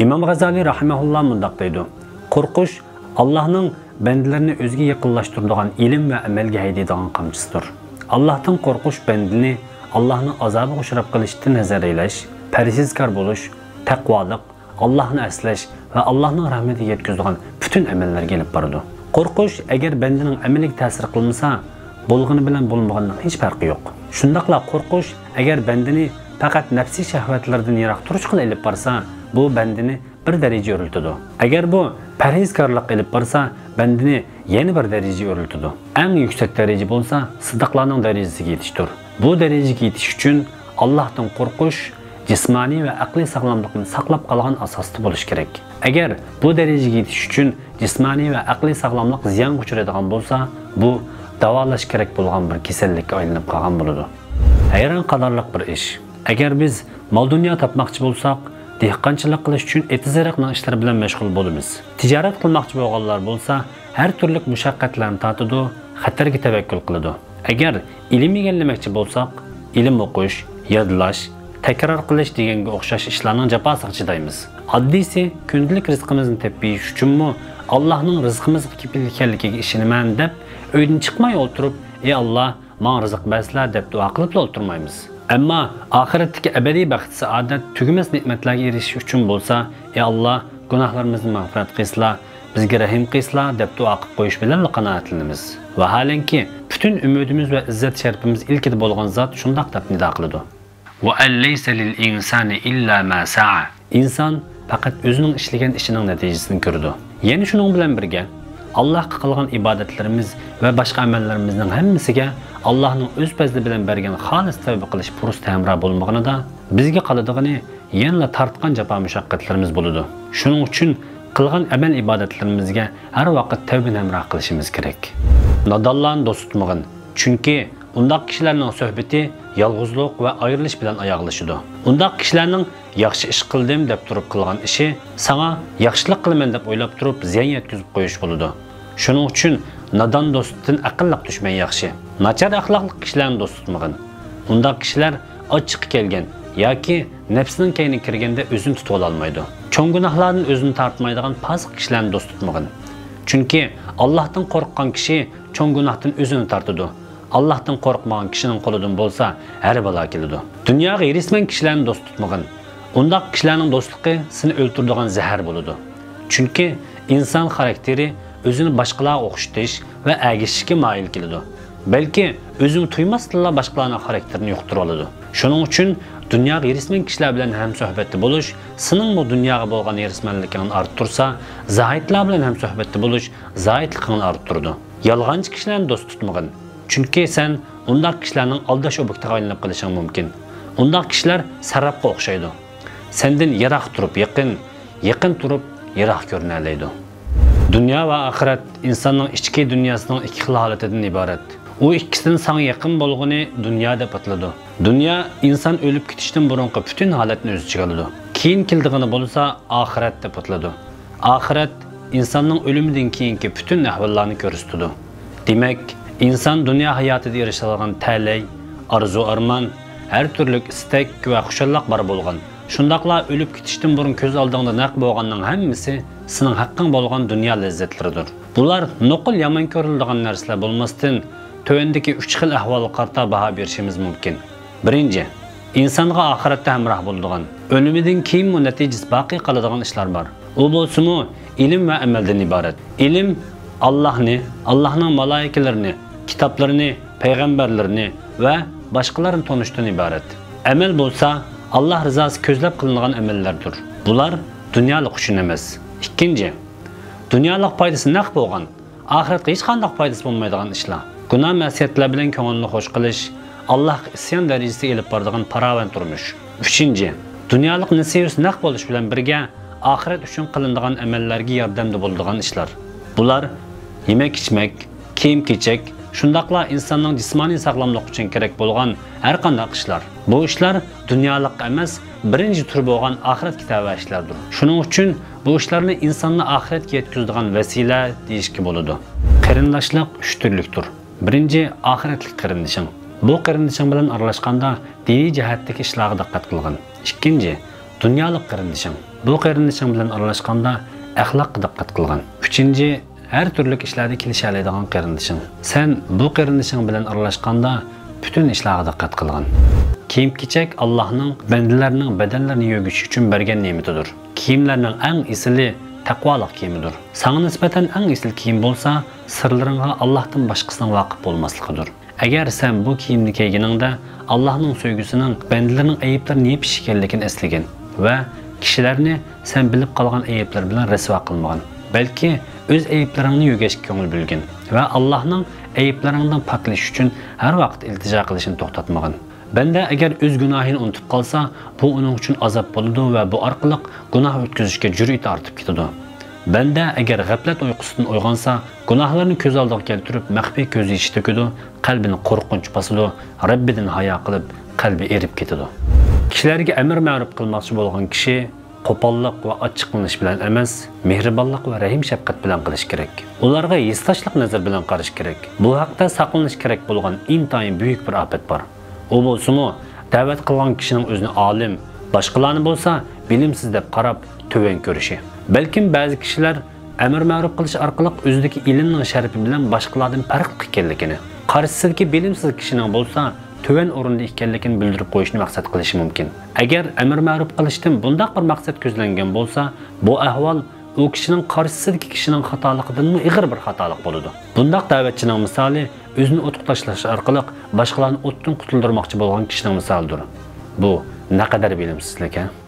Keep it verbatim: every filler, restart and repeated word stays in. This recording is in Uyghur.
ئىمام غازالىي رەھىمەھۇللا مۇنداق دەيدۇ: «قورقۇش ئاللاھنىڭ بەندىلىرىنى ئۆزىگە يېقىنلاشتۇرىدىغان ئىلىم ۋە ئەمەلگە ھەيدەيدىغان قامچىسىدۇر.» ئاللاھتىن قورقۇش بەندىنى ئاللاھنىڭ ئازابىغا ئۇچراپ قېلىشتىن ھەزەر ئەيلەش، پەرھىزكار بولۇش، تەقۋالىق، ئاللاھنى ئەسلەش ۋە ئاللاھنىڭ رەھمىتىگە يەتكۈزىدىغان پۈتۈن ئەمەللەرگە ئېلىپ بارىدۇ. قورقۇش ئەگەر بەندىنىڭ ئەمىلىگە تەسىر قىلمىسا، بولغىنى بىلەن بولمىغىنىنىڭ ھېچ پەرقى يوق. شۇنداقلا قورقۇش ئەگەر بەندىنى پەقەت نەپسىي شەھۋەتلەردىن يىراق تۇرۇشقىلا ئېلىپ بارسا، بۇ بەندىنى بىر دەرىجە ئۆرلىتىدۇ. ئەگەر بۇ پەرھىزكارلىققا ئېلىپ بارسا، بەندىنى يەنە بىر دەرىجە ئۆرلىتىدۇ. ئەڭ يۈكسەك دەرىجە بولسا سىدىقلارنىڭ دەرىجىسىگە يېتىشتۇر. بۇ دەرىجىگە يېتىش ئۈچۈن ئاللاھتىن قورقۇش جىسمانىي ۋە ئەقلىي ساغلاملىقنى ساقلاپ قالغان ئاساستا بولۇشى كېرەك. ئەگەر بۇ دەرىجىگە يېتىش ئۈچۈن جىسمانىي ۋە ئەقلىي ساغلاملىق زىيانغا ئۇچرايدىغان بولسا، بۇ داۋالاش كېرەك بولغان بىر كېسەللىككە ئايلىنىپ قالغان بولىدۇ. ھەيران قالارلىق بىر ئىش. ئەگەر بىز مال-دۇنيا تاپماقچى بولساق، دېھقانچىلىق قىلىش ئۈچۈن ئېتىز-ئېرىقنىڭ ئىشلىرى بىلەن مەشغۇل بولىمىز. تىجارەت قىلماقچى بولغانلار بولسا، ھەر تۈرلۈك مۇشەققەتلەرنى تارتىدۇ، خەتەرگە تەۋەككۈل قىلىدۇ. ئەگەر ئىلىم ئىگىلىمەكچى بولساق، ئىلىم ئوقۇش، يادلاش، تەكرار قىلىش دېگەنگە ئوخشاش ئىشلارنىڭ جاپاسىغا چىدايمىز. ئاددىيسى، كۈندىلىك رىزقىمىزنى تېپىپ يېيىش ئۈچۈنمۇ ئاللاھنىڭ رىزقىمىزغا كېپىل ئىكەنلىكىگە ئىشىنىمەن دەپ، ئۆيدىن چىقماي ئولتۇرۇپ، «ئى ئاللا، ماڭا رىزىق بەرسىلە» دەپ دۇئا قىلىپلا ئولتۇرمايمىز. ئەمما ئاخىرەتتىكى ئەبەدىي بەخت-سائادەت، تۈگىمەس نېمەتلەرگە ئېرىشىش ئۈچۈن بولسا، «ئى ئاللا، گۇناھلىرىمىزنى مەغپىرەت قىلسىلا، بىزگە رەھىم قىلسىلا» دەپ دۇئا قىلىپ قويۇش بىلەنلا قانائەتلىنىمىز. ۋاھالەنكى، پۈتۈن ئۈمىدىمىز ۋە ئىززەت-شەرىپىمىز ئىلكىدە بولغان زات شۇنداق دەپ نىدا قىلىدۇ: «وأن ليس للإنسان إلا ما سعى». ئىنسان پەقەت ئۆزىنىڭ ئىشلىگەن ئىشىنىڭ نەتىجىسىنى كۆرىدۇ. يەنە شۇنىڭ بىلەن بىرگە، ئاللاھقا قىلغان ئىبادەتلىرىمىز ۋە باشقا ئەمەللىرىمىزنىڭ ھەممىسىگە ئاللاھنىڭ ئۆز پەزلى بىلەن بەرگەن خالىس تەۋبە قىلىش پۇرسىتى ھەمراھ بولمىغىنىدا، بىزگە قالىدىغىنى يەنىلا تارتقان جاپا-مۇشەققەتلىرىمىز بولىدۇ. شۇنىڭ ئۈچۈن قىلغان ئەمەل-ئىبادەتلىرىمىزگە ھەر ۋاقىت تەۋبىنى ھەمراھ قىلىشىمىز كېرەك. نادانلارنى دوست تۇتمىغىن، چۈنكى ئۇنداق كىشىلەرنىڭ سۆھبىتى يالغۇزلۇق ۋە ئايرىلىش بىلەن ئاياغلىشىدۇ. ئۇنداق كىشىلەرنىڭ ياخشى ئىش قىلدىم دەپ تۇرۇپ قىلغان ئىشى ساڭا ياخشىلىق قىلىمەن دەپ ئويلاپ تۇرۇپ زىيان يەتكۈزۈپ قويۇش بولىدۇ. شۇنىڭ ئۈچۈن نادان دوستتىن ئەقىللىق دۈشمەن ياخشى. ناچار ئەخلاقلىق كىشىلەرنى دوست تۇتمىغىن. ئۇنداق كىشىلەر ئاچچىقى كەلگەن ياكى نەپسىنىڭ كەينىگە كىرگەندە ئۆزىنى تۇتۇۋالالمايدۇ. چوڭ گۇناھلاردىن ئۆزىنى تارتمايدىغان پاسىق كىشىلەرنى دوست تۇتمىغىن. چۈنكى ئاللاھتىن قورققان كىشى چوڭ گۇناھتىن ئۆزىنى تارتىدۇ. ئاللاھتىن قورقمىغان كىشىنىڭ قولىدىن بولسا ھەر بالا كېلىدۇ. دۇنياغا ھېرىسمەن كىشىلەرنى دوست تۇتمىغىن. ئۇنداق كىشىلەرنىڭ دوستلۇقى سېنى ئۆلتۈرىدىغان زەھەر بولىدۇ. چۈنكى ئىنسان خاراكتېرى ئۆزىنى باشقىلارغا ئوخشىتىش ۋە ئەگىشىشكە مايىل كېلىدۇ. بەلكى ئۆزىمۇ تۇيماستىنلا باشقىلارنىڭ خاراكتېرىنى يۇقتۇرۇۋالىدۇ. شۇنىڭ ئۈچۈن دۇنياغا ھېرىسمەن كىشىلەر بىلەن ھەمسۆھبەتتە بولۇش سېنىڭمۇ دۇنياغا بولغان ھېرىسمەنلىكىڭنى ئارتتۇرسا، زاھىدلار بىلەن ھەمسۆھبەتتە بولۇش زاھىدلىقىڭنى ئارتتۇرىدۇ. يالغانچى كىشىلەرنى دوست تۇتمىغىن. چۈنكى سەن ئۇنداق كىشىلەرنىڭ ئالداش ئوبيېكتىغا ئايلىنىپ قېلىشىڭ مۇمكىن. ئۇنداق كىشىلەر سەرابقا ئوخشايدۇ. سەندىن يىراق تۇرۇپ يېقىن، يېقىن تۇرۇپ يىراق كۆرۈنەلەيدۇ. دۇنيا ۋە ئاخىرەت ئىنساننىڭ ئىچكى دۇنياسىنىڭ ئىككى خىل ھالىتىدىن ئىبارەت. ئۇ ئىككىسىدىن ساڭا يېقىن بولغىنى دۇنيا دەپ ئاتىلىدۇ. دۇنيا ئىنسان ئۆلۈپ كېتىشتىن بۇرۇنقى پۈتۈن ھالەتنى ئۆز ئىچىگە ئالىدۇ. كېيىن كېلىدىغىنى بولسا ئاخىرەت دەپ ئاتىلىدۇ. ئاخىرەت ئىنساننىڭ ئۆلۈمىدىن كېيىنكى پۈتۈن ئەھۋاللارنى كۆرسىتىدۇ. دېمەك، ئىنسان دۇنيا ھاياتىدا ئېرىشىدىغان تەلەي، ئارزۇ-ئارمان، ھەر تۈرلۈك ئىستەك ۋە خۇشاللىق بار بولغان، شۇنداقلا ئۆلۈپ كېتىشتىن بۇرۇن كۆز ئالدىڭدا نەق بولغاننىڭ ھەممىسى سېنىڭ ھەققىڭ بولغان دۇنيا لەززەتلىرىدۇر. بۇلار نوقۇل يامان كۆرۈلىدىغان نەرسىلەر بولماستىن، تۆۋەندىكى ئۈچ خىل ئەھۋالغا قارىتا باھا بېرىشىمىز مۇمكىن. بىرىنچى، ئىنسانغا ئاخىرەتتە ھەمراھ بولىدىغان، ئۆلۈمىدىن كېيىنمۇ نەتىجىسى باقىي قالىدىغان ئىشلار بار. ئۇ بولسىمۇ ئىلىم ۋە ئەمەلدىن ئىبارەت. ئىلىم ئاللاھنى، ئاللاھنىڭ مالائىكىلىرىنى، كىتابلىرىنى، پەيغەمبەرلىرىنى ۋە باشقىلارنى تونۇشتىن ئىبارەت. ئەمەل بولسا ئاللاھ رىزاسى كۆزلەپ قىلىنغان ئەمەللەردۇر. بۇلار دۇنيالىق ئۈچۈن ئەمەس. ئىككىنچى، دۇنيالىق پايدىسى نەق بولغان، ئاخىرەتكە ھېچقانداق پايدىسى بولمايدىغان ئىشلار. گۇناھ-مەسىيەتلەر بىلەن كۆڭۈلنى خوش قىلىش، ئاللاھقا ئىسيان دەرىجىسىگە ئېلىپ بارىدىغان پاراۋان تۇرمۇش. ئۈچىنچى، دۇنيالىق نېسىۋىسى نەق بولۇش بىلەن بىرگە، ئاخىرەت ئۈچۈن قىلىنىدىغان ئەمەللەرگە ياردەمدە بولىدىغان ئىشلار. بۇلار يېمەك-ئىچمەك، كىيىم-كېچەك، شۇنداقلا ئىنساننىڭ جىسمانىي ساغلاملىقى ئۈچۈن كېرەك بولغان ھەرقانداق ئىشلار. بۇ ئىشلار دۇنيالىق ئەمەس، بىرىنچى تۈر بولغان ئاخىرەتكە تەۋە ئىشلاردۇر. شۇنىڭ ئۈچۈن بۇ ئىشلارنى ئىنساننى ئاخىرەتكە يەتكۈزىدىغان ۋەسىلە دېيىشكە بولىدۇ. قېرىنداشلىق ئۈچ تۈرلۈكتۇر. بىرىنچى، ئاخىرەتلىك قېرىندىشىڭ. بۇ قېرىندىشىڭ بىلەن ئارىلاشقاندا دىنىي جەھەتتىكى ئىشلارغا دىققەت قىلغىن. ئىككىنچى، دۇنيالىق قېرىندىشىڭ. بۇ قېرىندىشىڭ بىلەن ئارىلاشقاندا ئەخلاققا دىققەت قىلغىن. ئۈچىنچى، ھەر تۈرلۈك ئىشلاردا كېلىشەلەيدىغان قېرىندىشىڭ. سەن بۇ قېرىندىشىڭ بىلەن ئارىلاشقاندا پۈتۈن ئىشلارغا دىققەت قىلغىن. كىيىم-كېچەك ئاللاھنىڭ بەندىلەرنىڭ بەدەنلىرىنى يۆگىشى ئۈچۈن بەرگەن نېمىتىدۇر. كىيىملەرنىڭ ئەڭ ئېسىلى تەقۋالىق كىيىمىدۇر. ساڭا نىسبەتەن ئەڭ ئېسىل كىيىم بولسا، سىرلىرىڭغا ئاللاھتىن باشقىسىنىڭ ۋاقىپ بولماسلىقىدۇر. ئەگەر سەن بۇ كىيىمنى كىيگىنىڭدە، ئاللاھنىڭ سۆيگۈسىنىڭ بەندىلىرىنىڭ ئەيىبلىرىنى يېپىش ئىكەنلىكىنى ئەسلىگىن ۋە كىشىلەرنى سەن بىلىپ قالغان ئەيىبلىرى بىلەن رەسۋا قىلمىغىن، بەلكى ئۆز ئەيىبلىرىڭنى يۆگەشكە كۆڭۈل بۆلگىن ۋە ئاللاھنىڭ ئەيىبلىرىڭدىن پاكلىشىش ئۈچۈن ھەر ۋاقىت ئىلتىجا قىلىشنى توختاتمىغىن. بەندە ئەگەر ئۆز گۇناھىنى ئۇنتۇپ قالسا، بۇ ئۇنىڭ ئۈچۈن ئازاب بولىدۇ ۋە بۇ ئارقىلىق گۇناھ ئۆتكۈزۈشكە جۈرئىتى ئارتىپ كېتىدۇ. بەندە ئەگەر غەپلەت ئۇيقۇسىدىن ئويغانسا، گۇناھلىرىنى كۆز ئالدىغا كەلتۈرۈپ، مەخپىي كۆز يېشى تۆكىدۇ، قەلبىنى قورقۇنچ باسىدۇ، رەببىدىن ھايا قىلىپ، قەلبى ئېرىپ كېتىدۇ. كىشىلەرگە ئەمر مەرۇپ قىلماقچى بولغان كىشى قوپاللىق ۋە ئاچچىقلىنىش بىلەن ئەمەس، مېھرىبانلىق ۋە رەھىم-شەپقەت بىلەن قىلىش كېرەك. ئۇلارغا ھېسداشلىق نەزىرى بىلەن قارىش كېرەك. بۇ ھەقتە ساقلىنىش كېرەك بولغان ئىنتايىن بۈيۈك بىر ئاپەت بار. ئۇ بولسىمۇ، دەۋەت قىلغان كىشىنىڭ ئۆزىنى ئالىم، باشقىلارنى بولسا بىلىمسىز دەپ قاراپ، تۆۋەن كۆرۈشى. بەلكىم بەزى كىشىلەر ئەمر مەرۇپ قىلىش ئارقىلىق ئۆزىدىكى ئىلىمنىڭ شەرىپى بىلەن باشقىلاردىن پەرقلىق ئىكەنلىكىنى، قارشىسىدىكى بىلىمسىز كىشىنىڭ بولسا تۆۋەن ئورۇندا ئىكەنلىكىنى بىلدۈرۈپ قويۇشنى مەقسەت قىلىشى مۇمكىن. ئەگەر ئەمر مەرۇپ قىلىشتىن بۇنداق بىر مەقسەت كۆزلەنگەن بولسا، بۇ ئەھۋال ئۇ كىشىنىڭ قارشىسىدىكى كىشىنىڭ خاتالىقىدىنمۇ ئېغىر بىر خاتالىق بولىدۇ. بۇنداق دەۋەتچىنىڭ مىسالى ئۆزىنى ئوتقا تاشلاش ئارقىلىق باشقىلارنى ئوتتىن قۇتۇلدۇرماقچى بولغان كىشىنىڭ مىسالىدۇر. بۇ نەقەدەر بىلىمسىزلىك، ھە؟